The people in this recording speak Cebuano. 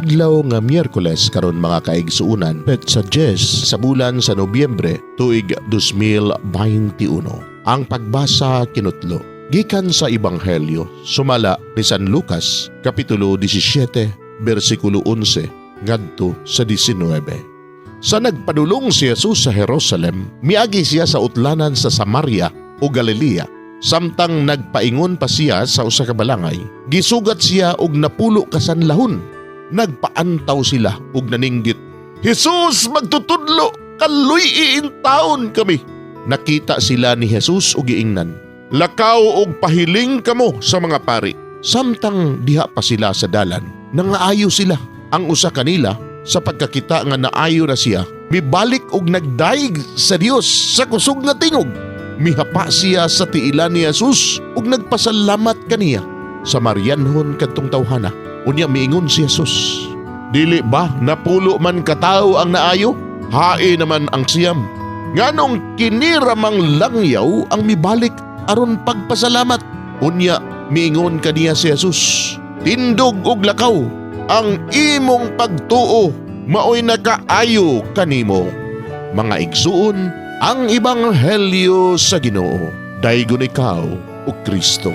Adlaw nga Miyerkules karon, mga kaigsuunan, petsa 10 sa bulan sa Nobyembre, tuig 2021. Ang pagbasa kinutlo gikan sa Ebanghelyo sumala ni San Lucas, kapitulo 17, bersikulo 11 ngadto sa 19. Sa nagpadulong si Jesus sa Jerusalem, miagi siya sa utlanan sa Samaria o Galilea. Samtang nagpaingon pa siya sa usa ka balangay, gisugat siya og 10 ka sanlahon. Nagpaantaw sila ug naninggit, "Jesus, magtutudlo, kaluy-i intawon kami." Nakita sila ni Jesus ug giingnan, "Lakaw og pahiling kamo sa mga pari." Samtang diha pa sila sa dalan, nangaayo sila. Ang usa kanila, sa pagkakita nga naayo na siya, mibalik og nagdayeg sa Dios sa kusog nga tingog. Mihapa siya sa tiilan ni Jesus ug nagpasalamat kaniya. Samarianhon kadtong tawhana. Unya miingon si Jesus, "Dili ba 10 man katawo ang naayo? Hain naman ang 9? Nganong kini ramang langyaw ang mibalik aron pagpasalamat?" Unya miingon kaniya si Jesus, "Tindog og lakaw, ang imong pagtuo maoy nakaayo kanimo." Mga igsuon, ang ebanghelyo sa Ginoo. Daygon ikaw, o Kristo.